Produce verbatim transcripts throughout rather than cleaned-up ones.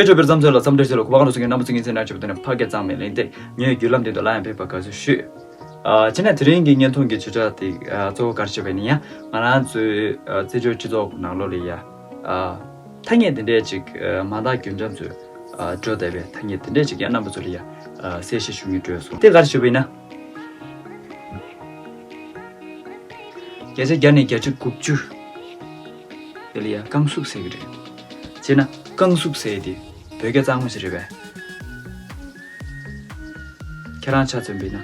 ཆོས་པའི་བརྩམས་ཆོས་ལ་འཚམས་འདྲི་ཞུ་ལ་གུས་པ་གང་དུ་གསུང་མཁན་རྣམ་པ་ཚོ་ངེས་ཚེ་ན་ཆོས་པ་དེ་ནི་ཕ་སྐད་གཙང་མའི་གླེང་སྟེགས་ངའི་བརྒྱུད་ལམ་དེ་དུ་ལ་ཡང་ཕེབས་པ་དགའ་བསུ་ཞུ། ཨ་བྱས་ན་དེ་རིང་གི་བརྙན་ཐུང་གི་བརྗོད་བྱ་དེ་ཨ་གཙོ་བོ་ག་རེ་བྱས་པ་ཡིན་ན་ཡང་ང་རང་ཚོའི་ཨ་བཙན་བྱོལ་སྤྱི་ཚོགས་ནང་ལོགས་ལ་ཡ་ཨ་ཐ་སྙད་དེ་འདྲས་ཅིག་ཨ་མ་དག་རྒྱུན་འབྱམས་ཚོས་ཨ་འགྲོ་བསྡད་པའི་ཐ་སྙད་དེ་འདྲས་ཅིག་ཡང་རྣམ་པ་ཚོ་ལ་ཡ་ཨ་གསལ་བཤད་ཞུ་སྙིང་བྲོས་སོང་། དེ་ག་རེ་བྱས་པ་ཡིན་ན། བརྒྱ་ཆ་བརྒྱ་ནས་བརྒྱ་ཆ་དགུ་བཅུ་དེ་ལ་ཡ་རྐང་སུབ་ཟེར་གི་རེད། བྱས་ན་རྐང་སུབ་ཟེར་དེ་བོད་སྐད་གཙང་མ་ཞིག་རེད་པས། ཁྱེད་རང་ཆ་མཚོན་པ་ཡིན་ན་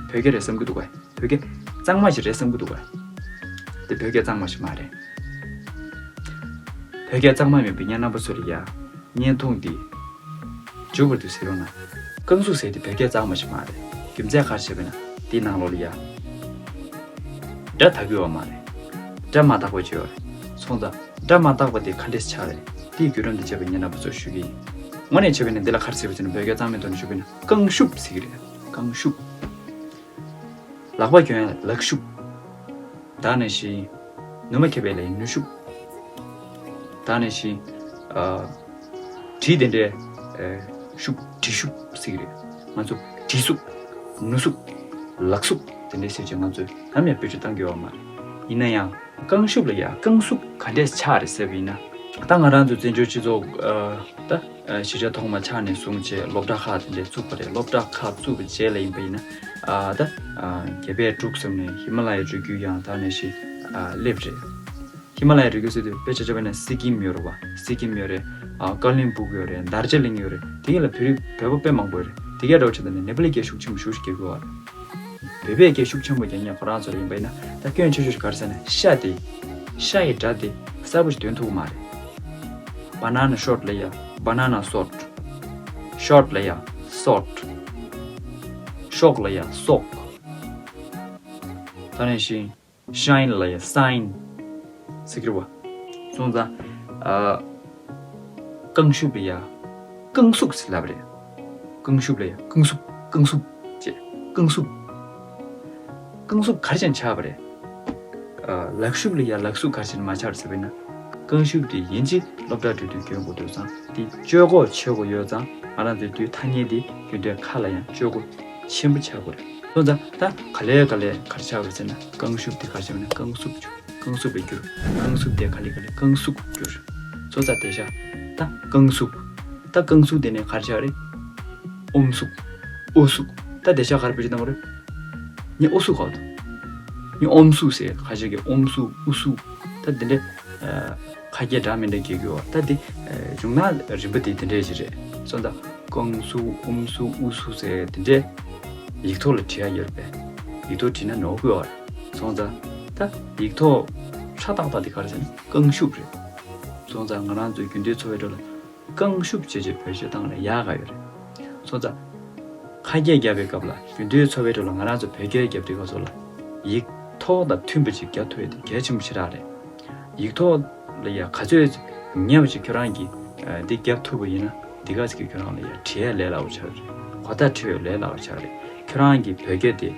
བོད་སྐད་རེད་བསམ་གི་འདུག་གས། བོད་སྐད་གཙང་མ་ཞིག་རེད་བསམ་གི་འདུག་གས། དེ་བོད་སྐད་གཙང་མ་ཞིག་མ་རེད། བོད་སྐད་གཙང་མ་མིན་པའི་ངའི་རྣམ་པ་ཚོ་ལ་ཡ་བརྙན་ཐུང་འདི་མཇུག་བར་དུ་གཟིགས་རོགས་གནང་། རྐང་སུབ་ཟེར་དེ་བོད་སྐད་གཙང་མ་ཞིག་མ་རེད། རྒྱུ་མཚན་ག་རེ་བྱས་པ་ཡིན་ན་དེའི་ནང་ལོགས་ལ་ཡ་སྒྲ་དག་གི་ཡོད་མ་རེད། སྒྲ་མ་དག་པ་ཅིག་ཡོད་རེད། སོང་ཙང་སྒྲ་མ་དག་པ་དེ་ག་འདྲས་ཆགས་རེད། དེའི་བརྒྱུད་རིམ་དེ་བྱས་པ་ངའི་རྣམ་པ་ཚོར་ཞུ་གི་ཡིན། དངོས་གནས་བྱས་པ་ཡིན་ན་འདི་ལ་ག་རེ་ཟེར་བ་ཟེར་ན་བོད་སྐད་གཙང་མའི་ཐོག་ནས་ཞུ་བ་ཡིན་ན་རྐང་ཤུབས་ཟེར་གི་རེད། རྐང་ཤུབས། ལག་པ་གྱོན་ཡ་ལག་ཤུབས། ད་ནས་ཤི། ནུ་མ་ཁེ་བའི་ལས་ནུ་ཤུབས། ད་ནས་ཤི། ཨ། གྲི་དེ་འདྲའི་ཨ། ཤུབས་གྲི་ཤུབས་ཟེར་གི་རེད། ང་ཚོ་གྲི་ཤུབས། ནུ་ཤུབས། ལག་ཤུབས་དེ་འདྲའི་ཟེར་བྱས་ང་ཚོས་ནམ་ཡང་བེད་སྤྱོད་བཏང་གི་ཡོད་མ་རེད། ཡིན་ན་ཡང་རྐང་ཤུབས་ལ་ཡ་རྐང་སུབ་ག་འདྲས་ཆགས་རེད་ཟེར་བ་ཡིན་ན། ད་ང་རང་ཚོ་བཙན་བྱོལ་སྤྱི་ཚོགས་ཨ། ད། གཞིས་ཆགས་ཐོག་མ་ཆགས་ནས་བཟུང་བྱས་སློབ་གྲྭ་ཁག་དེ་འདྲས་བཙུགས་པ་རེད། སློབ་གྲྭ་ཁག་བཙུགས་པའི་རྗེས་ལ་ཡིན་པ་ཡིན་ན་ཨ་ད་རྒྱལ་པོས་འབྲུག་བཟུང་ནས་ཧི་མ་ལ་ཡའི་རི་རྒྱུད་ཡང་དག་ནས་ཤི་སླེབས་རེད། ཧི་མ་ལ་ཡའི་རི་རྒྱུད་ཟེར་དུས་དཔེ་ཆ་བྱས་པ་ན་སི་ཀིམ་ཡོད་རེད་བ། སི་ཀིམ་ཡོད་རེད། ཀ་ལིང་སྦུག་ཡོད་རེད། དར་ཇི་ལིང་ཡོད་རེད། དེ་ག་ལ་བོད་རིགས་བོད་པ་དཔེ་མང་པོ་ཡོད་རེད། དེ་ག་འདྲ་བོ་བྱས་ད་ནི་ནེ་པ་ལི་སྐད་ཤུགས་ཆེན་པོ་ཞེ་པོ་ཅིག་རྒྱག་གི་ཡོད་རེད། བོད་པའི་སྐད་ཤུགས་ཆེན་པོ་རྒྱག་མཁན་ཁོ་རང་ཚོ་ལ་ཡིན་པ་ཡིན་ན་ད་སྐྱོན་ཆེ་ཤོས་ཤིག་ག་རེ་ཟེར་ན་ཤ་དེ། ཤ་ཡི་སྒྲ་དེ་གསལ་པོ་ཞིག་འདོན་ཐུབ་ཀྱི་མ་རེད། Banana short ལ་ཡ་banana sort། short ལ་ཡ་sort། ཤོག་ལ་ཡ་སོག། ད་ནས་ཤིང་། shine ལ་ཡ་sign ཟེར་གི་རེད་བ། སོང་ཙང་ཨ། རྐང་ཤུབས་ལ་ཡ་རྐང་སུབ་ཟེར་ལབ་རེད། རྐང་ཤུབས་ལ་ཡ་རྐང་སུབ་རྐང་སུབ་ཅེས་རྐང་སུབ། རྐང་སུབ་ག་རེ་བྱས་ནས་ཆགས་པ་རེད། ཨ། ལག་ཤུབས་ལ་ཡ་ལག་སུབ་ག་རེ་བྱས་ནས་མ་ཆགས་རེད་ཟེར་བ་ཡིན་ན། རྐང་ཤུབས་དེ་ཡིན་གཅིག་སློབ་གྲྭ་འགྲོ་དུས་གྱོན་དགོས་འདུག་ཙང་དེ་སྤྱོད་གོ་ཆོད་གོ་ཡོད་ཙང་ང་རང་ཚོའི་དུས་ཐ་སྙད་དེ་རྒྱུན་ལྡན་ཁ་ལ་ཡང་སྤྱོད་གོ་ཆེན་པོ་ཆགས་དགོས་རེད། སོང་ཙང་ད་ག་ལེ་ག་ལེ་ག་རེ་ཆགས་རེད་ཟེར་ན་རྐང་ཤུབས་དེ་ག་རེ་བྱས་ན་རྐང་སུབ་བྱུང་། རྐང་སུབ་པའི་འགྱུར། རྐང་སུབ་དེ་ག་ལེ་ག་ལེ་རྐང་སུབ་འགྱུར། སོང་ཙང་དེ་ཤ་ད་རྐང་སུབ། ད་རྐང་སུབ་དེ་ནས་ག་རེ་ཆགས་རེད། ཨོམ་སུབ། ཨོ་སུབ། ད་དེ་ཤ་ག་རེ་བེད་སྤྱོད་གཏོང་གི་རེད། ངས་ཨོ་སུབ་ག་བ་འདུག་ངས་ཨོམ་སུབ་ཟེར་ཁ་ཤས་ཀྱིས་ཨོམ་སུབ་ཨུ་སུབ། ད་དེ་འདྲ་ཨ། ཁ་སྐད་འདྲ་མི་འདྲ་སྐྱེ་གི་ཡོད། ད་དེ་ཨ། བྱུང་ན་རིམ་པ་དེ་དེ་འདྲས་ཞིག་རེད། སོང་ཙང་རྐང་སུབ་ཨོམ་སུབ་ཨུ་སུབ་ཟེར་དེ་འདྲས་ཡིག་ཐོག་ལ་བྲིས་ཡ་ཡོད་རེད་པས། ཡིག་ཐོག་བྲིས་ན་ནོར་གི་ཡོད་རེད། སོང་ཙང་ད་ཡིག་ཐོག་ཧྲ་ཏག་ཏག་དེ་ག་རེ་ཟེར་ན་རྐང་ཤུབས་རེད། སོང་ཙང་ང་རང་ཚོའི་རྒྱུན་ལྡན་འཚོ་བའི་ཁྲོད་ལ་རྐང་ཤུབས་བྱས་བྱས་བེད་སྤྱོད་བཏང་ན་ཡག་ག་ཡོད་རེད། སོང་ཙང་། ཁ་སྐད་རྒྱབ་པའི་སྐབས་ལ་རྒྱུན་ལྡན་འཚོ་བའི་ཁྲོད་ལ་ང་རང་ཚོ་བོད་སྐད་རྒྱབ་དུས་སྐབས་སུ་ལ་ཡིག་ཐོག་དང་མཐུན་པ་ཅིག་རྒྱབ་ཐུབ་ཡ་དེ་གལ་ཆེན་པོ་ཞེ་དྲག་རེད། ཡིག་ཐོག་ལ་ཡ་ག་ཚོད་ཉེ་བ་ཅིག་ཁྱོད་རང་གིས་འདི་རྒྱབ་ཐུབ་པ་ཡིན་ན་འདི་ག་ཅིག་གིས་ཁྱོད་རང་ལ་ཡ་བྲིས་ཡ་ལས་སླ་པོ་ཆགས་རེད། གོ་བརྡ་འཕྲོད་ཡ་ལས་སླ་པོ་ཆགས་རེད། ཁྱོད་རང་གི་བོད་སྐད་དེ་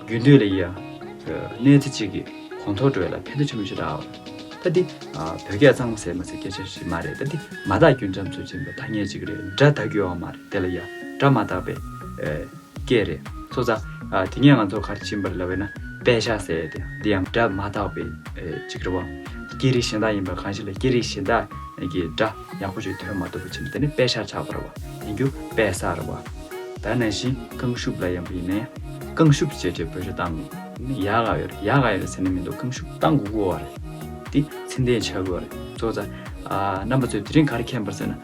རྒྱུན་སྡོད་ལ་ཡ་གནས་ཚུལ་ཅིག་གི་གོང་མཐོར་འགྲོ་ཡ་ལ་ཕན་ཐོགས་ཆེན་པོ་ཞེ་དྲག་ཨ། ད་འདི་ཨ། བོད་སྐད་གཙང་མ་ཟེར་མ་ཟེར་སྐད་ཆ་ཞིག་མ་རེད། ད་འདི་མ་དག་རྒྱུན་འབྱམས་ཚོ་ཆེན་པོའི་ཐ་སྙད་ཅིག་རེད། སྒྲ་དག་གི་ཡོད་མ་རེད། དེ་ལ་ཡ་སྒྲ་མ་དག་པའི་ཨ། སྐད་རེད། སོང་ཙང་ཨ། དེ་ངས་ང་ཚོར་ག་རེ་བྱིན་པ་རེད་ལབ་པ་ཡིན་ན་པད་ཤག་ཟེར་ཡ་དེ་འདི་ཡང་སྒྲ་མ་དག་པའི་ཨ། ཅིག་རེད་བ། སྐད་རིགས་གཞན་དག་ཡིན་པ་གང་ཞིག་ལ་སྐད་རིགས་གཞན་དག་གི་སྒྲ་ཡག་པོ་ཅིག་ཐོན་མ་ཐུབ་པ་བྱས་ནས་དེ་ནི་པད་ཤག་ཆགས་པ་རེད་བ། ཡིན་རྒྱུ་པད་ཤག་རེད་བ། ད་ནང་བཞིན་རྐང་ཤུབས་ལ་ཡང་བ་ཡིན་ནའི་རྐང་ཤུབས་བྱས་བྱས་བེད་སྤྱོད་བཏང་ནི་ཡག་ག་ཡོད་རེད། ཡག་ག་ཡོད་རེད་ཟེར་ནི་མི་འདུག་རྐང་ཤུབས་བཏང་དགོས་ཀྱི་ཡོད་རེད། འདི་ཚད་ལྡན་ཆགས་ཀྱི་ཡོད་རེད། སོང་ཙང་ཨ། རྣམ་པ་ཚོས་དེ་རིང་ག་རེ་མཁྱེན་པ་རེད་ཟེར་ན།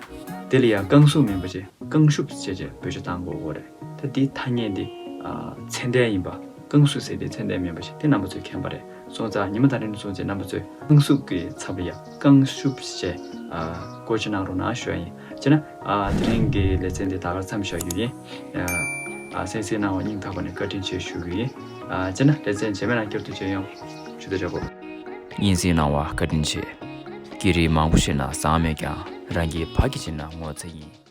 དེ་ལ་ཡང་རྐང་ཟུར་མིན་པ་བྱས་རྐང་ཤུབས་བྱས་བྱས་བེད་སྤྱོད་བཏང་དགོས་ཀྱི་ཡོད་རེད། ད་འདི་ཐ་སྙད་འདི་ཨ། ཚད་ལྡན་ཡིན་པ། རྐང་ཟུར་ཟེར་དེ་ཚད་ལྡན་མིན་པ་ཞིག་དེ་རྣམ་པ་ཚོས་མཁྱེན་པ་རེད། སོང་ཙང་ཉི་མ་ད་རིང་ནས་བཟུང་བྱས་རྣམ་པ་ཚོས་རྐང་ཟུར་གྱི་ཚབ་ལ་ཡང་རྐང་ཤུབས་ཞེས་ཨ། བཀོལ་སྤྱོད་གནང་རོགས་གནང་ཞུ་ཡ་ཡིན། བྱས་ན་ཨ། དེ་རིང་གི་ལེ་ཚན་འདི་ད་གར་མཚམས་བཞག་རྒྱུ་ཡིན། ཨ། གསན་གཟིགས་གནང་བར་སྙིང་ཐག་པ་ནས་བཀའ་དྲིན་ཆེ་ཞུ་གི་ཡིན། ཨ། བྱས་ན་ལེ་ཚན་རྗེས་མའི་ནང་བསྐྱར་དུ་མཇལ་ཡོང་། ཇུ་ལེ་ཇོ་བོ། སྙན་སེང་གནང་བ་བཀའ་དྲིན་ཆེ། སྐད་རིགས་མང་པོ་ཤེས་ན་བཟང་མོད་ཀྱང་རང་གི་ཕ་གི་བྱིན་ན་ངོ་ཚ་ཡིན།